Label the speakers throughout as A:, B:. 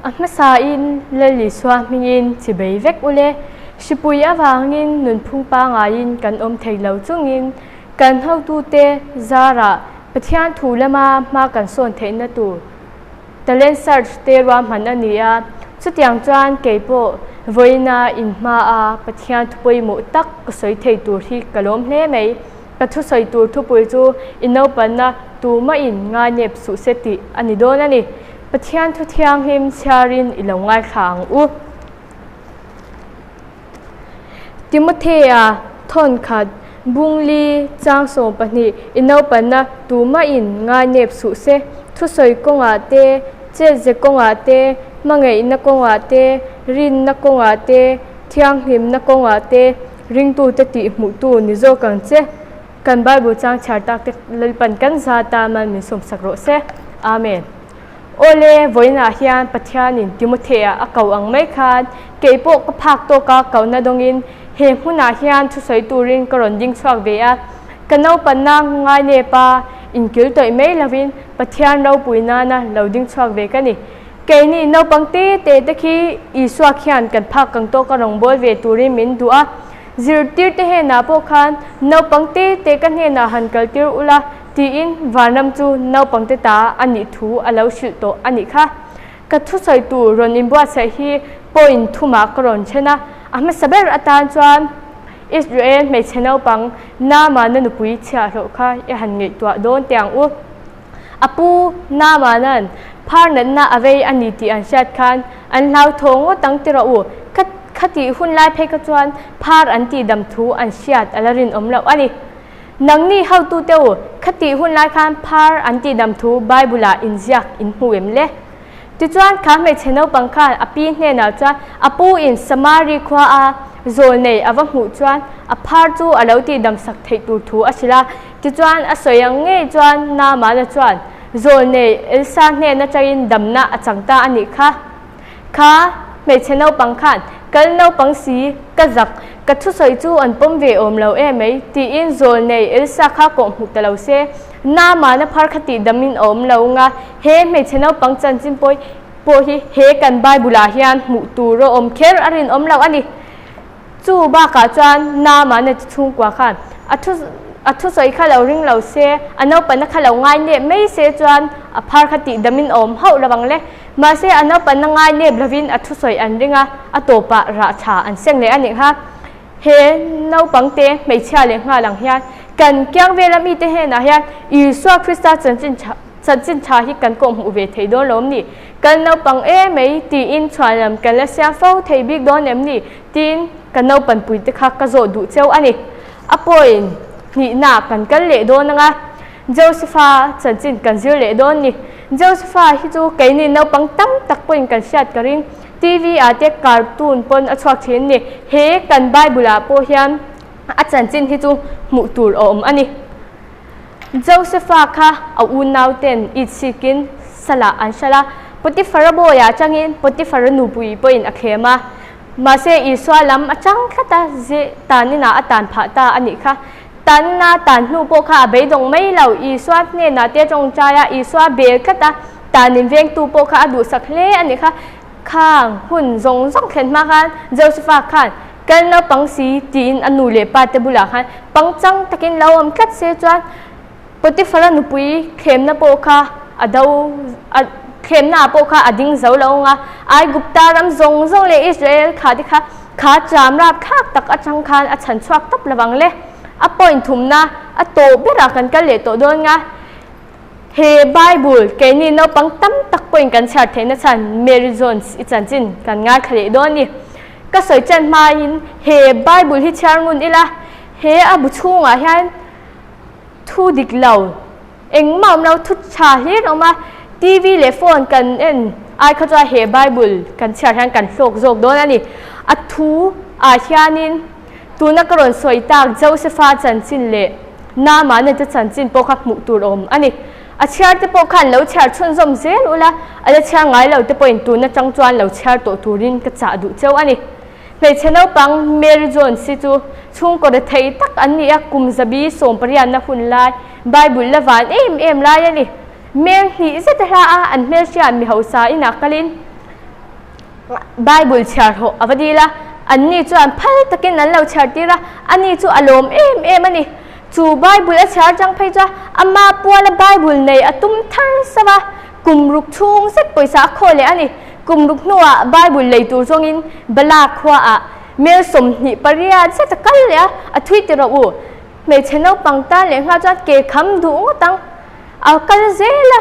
A: A hmasain Lal Isua hmingin chibei vek ule. Hripui avangin nunphung pangaiin kan awm thei lo chungin kan hotute zarah Pathian thu lama hma kan sawn theihna tur Talent Search te ruahman a ni a. Chutiang chuan kei pawh vawiina inhmaa Pathian thu pawimawh tak ka sawi thei tur hi ka lawm hle mai. Ka thusawi tur thupui chu i naupanna tumahin ngainep suh se tih a ni dawn a ni. Pathian thu thianghlim chhiarin i lo ngaithla ang u. Timothea thawnkhat, Bungli, Chang 12, I naupanna tumahin ngainep suh se. Thusawi kawngah te, chetze kawngah te, hmangaihna kawngah te, rinna kawngah te, thianghlimna kawngah te, Ringtute tih hmuhtu ni zawk ang che. Kan Bible chang chhiar tak te Lalpan kan za ta mal min sawmsak rawh se. Amen. Awle, vawiinah hian Pathianin Timothea a ko ang mai khan kei pawh ka phak tawka kohna dawngin he hmunah hian thusawi turin ka rawn ding chhuak ve a. Ka naupanna ngainepa inkil tawih mai lovin Pathian ropui nana lo ding chhuak ve ka ni. Keini naupang te te te khi Isua khian kan phak kang tawk a rawngbâwl ve turin min duh a. Zirtirte hnenah pawh khan naupang te te ka hnenah han kaltir ula tiin vanram chu naupang te ta a nih thu a lo hrilh tawh a nih kha. Ka thusawi tur rawn inbuatsaih hi point thumah ka rawn then a, a hmasa ber atan chuan Israel hmeichhe naupang Naamana nupui chhiahhlawh kha i han ngaihtuah dawn teh ang u. A pu Naamana'n phar natna a vei a ni tih an hriat khan an hlauthawng ngawt ang ti rawh u. Kha khatih hun lai phei kha chuan phar an tih dam thu an hriat a la rinawm loh a ni. Nangni hotute u, khatih hun lai khan phar an tih dam thu Bible-ah inziak in hmu em le? Tichuan kha hmeichhe naupang khan a pi hnenah chuan a pu in Samari khua a zawl nei a va hmuh chuan a phar chu a lo tih dam sak theih tur thu a hrilh a. Tichuan a sawi ang ngei chuan Naamana chuan zawl nei Elsa hnen atangin damna a chang ta a nih kha. Kha hmeichhe naupang khan kal naupang si ka zak, ka thusawi chu an pawm ve awm lo em mai tiin zawl nei Elsa kha kawh hmuh ta lo se. Naamana phar kha tih damin a awm lo nga. He hmeichhe naupang chanchin pawi pawh hi he kan Bible ah hian hmuh tur a awm kher a rinawm lo a ni. Chu bakah chuan Naamana ti chhungkua khan a thu a thusawi kha lo ring lo se, a naupanna kha lo ngai nep mai se chuan a phar kha tih damin a awm hauh lo ang le. Mahse a naupanna ngai nep lovin a thusawi an ring a, a tawpah rah tha an seng leh a nih kha. He naupang te hmeichhia leh nghal ang hian kan kiang vela mite hnenah hian Isua Krista chanchin tha chanchin tha hi kan kawh hmuh ve thei dawn lo em ni? Kal naupang em mai tiin chhuanlam kan la siam fo thei bik dawn em ni? tiin ka naupanpui te kha ka zawh duh cheu a ni. A point hnihna kan kal leh dawn anga Josepha chanchin kan zir leh dawn ni. Josepha hi chu keini naupang tam tak pawhin kan hriat ka ring. TV ah te cartoon pawn a chhuak thin ni. He kan Bible ah pawh hian a chanchin hi chu hmuh tur a awm a ni. Josepha kha a unau ten it sikin salah an hralh a, Potiphara bawiah atangin Potiphara nupui pawhin a thlem a. Mahse Isua lam a chang tlat a, ze taninah a tan phah ta a nih kha. Tanna tan hnu pawh kha a beidawng mai lo, Isua hnenah te tawngtai a, Isua bel tlat a, tanin vengtu pawh kha a duhsak hle a nih kha. Khang hun zawng zawng thlen hma khan Josepha khan kal naupang si tiin a nu leh pa te bulah khan pangchang takin lo awm tlat se chuan Potiphara nupui thlemna pawh kha a do a thlemna ah pawh kha a ding zo lo ang a, Aigupta ram zawng zawng leh Israel kha te kha kha cham rap thlak tak atang khan a chhan chhuak tawp lo ang le. A point thumna a tawh berah kan kal leh tawh dawn nga. He Bible keini naupang tam tak pawhin kan chhiar theihna chhan Mary Jones i chanchin kan ngaithla leh dawn a ni. Ka sawi chan hmain he Bible hi chhiar ngun ila he a bu chhungah hian Thu dik lo, engmah awm lo, thu tha hlir awm a, TV leh phone kan en ai kha chuan he Bible kan chhiar hian kan hlawk zawk dawn a ni. A thu ah hianin tuna ka rawn sawi tak Josepha chanchin leh Naamana te chanchin pawh kha hmuh tur awm a ni. A chhiar te pawh khan lo chhiar chhunzawm zel ula, a la chhiar ngai lo te pawhin tuna tang chuan lo chhiar tawh turin ka chah duh cheu a ni. Hmeichhe naupang Mary Jones hi chu chhungkaw rethei tak an ni a, kum zabi sawmpariatna hun lai Bible la van em em lai a ni. Mel hnih zet a hla a, an hmelhriat mi hausa inah kalin. Bible chhiar hawh a va dil a, anni chuan phal takin an lo chhiar tir a, ani chu a lawm em em a ni. Chu Bible a chhiar chang phei chuan ama puala Bible nei a tum thar sauh a, kum ruk chhung zet pawisa a khaw leh a ni. Kum ruk hnuah Bible lei tur zawngin Bala khuaah mel 28 zet a kal leh a, a thui ti rawh u. Hmeichhe naupang tan leh nghal chuan ke kham duh ngawt ang. A kal zel a,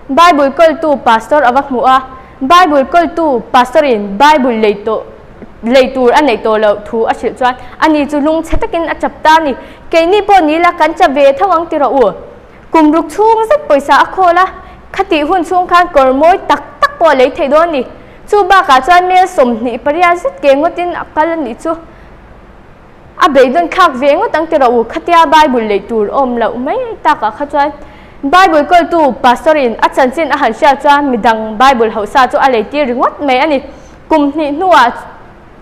A: Bible kawltu pastor a va hmuh a, Bible kawltu pastor in Bible lei tawh lei tur a neih tawh loh thu a hrilh chuan ani chu lungchhe takin a chap ta a ni. Keini pawh ni la kan chap ve tho ang ti rawh u. Kum ruk chhung zet pawisa a khawl a, khatih hun chhung khan kawr mawi tak tak pawh a lei thei dawn a ni. Chu bakah chuan mel 28 zet ke ngawtin a kal a nih chu. A beidawn thlak ve ngawt ang ti rawh u, khatia Bible lei tur awm loh mai takah kha chuan Bible kawltu Pastor in a chanchin a han hriat chuan midang Bible hausa chu a lei tir ringawt mai a ni. Kum hnih hnuah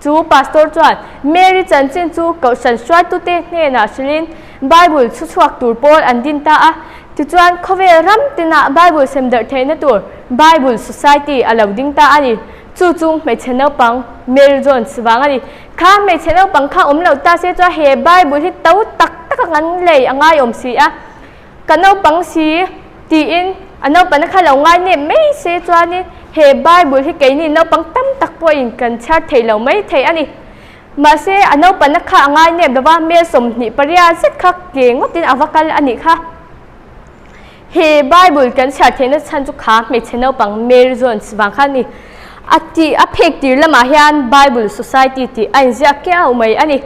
A: chu Pastor chuan Mary chanchin chu Kohhran hruaitute hnenah hrilhin Bible chhu chhuak tur pawl an din ta a. Tichuan khawvel ram tinah Bible sem darh theihna tur Bible Society a lo ding ta a ni. Chu chu hmeichhe naupang Mary Jones vang a ni. Kha hmeichhe naupang kha awm loh ta se chuan he Bible hi to tak tak a kan lei a ngai awm si a. Ka naupang si tiin a naupana kha lo ngai nep mai se chuanin he Bible hi keini naupang tam tak pawhin kan chhiar thei lo mai thei a ni. Mahse a naupana kha a ngai nep lova mel 28 zet kha ke ngawtin a va kal a nih kha. He Bible kan chhiar theihna chhan chu kha hmeichhe naupang Mary Jones vang kha a ni. A tih a phek tir lamah hian Bible Society tih a inziak kiau mai a ni.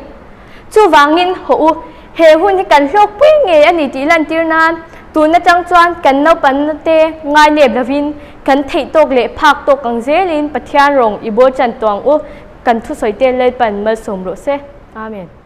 A: Chuvangin haw u, he hun hi kan hlawkpui ngei a ni tih lantir nan tun atang chuan kan naupanna te ngainep lovin kan theih tawk leh phak tawk ang zelin Pathian rawng i bawl chan tawh ang u, kan thusawi te Lalpan malsawm rawh se. Amen.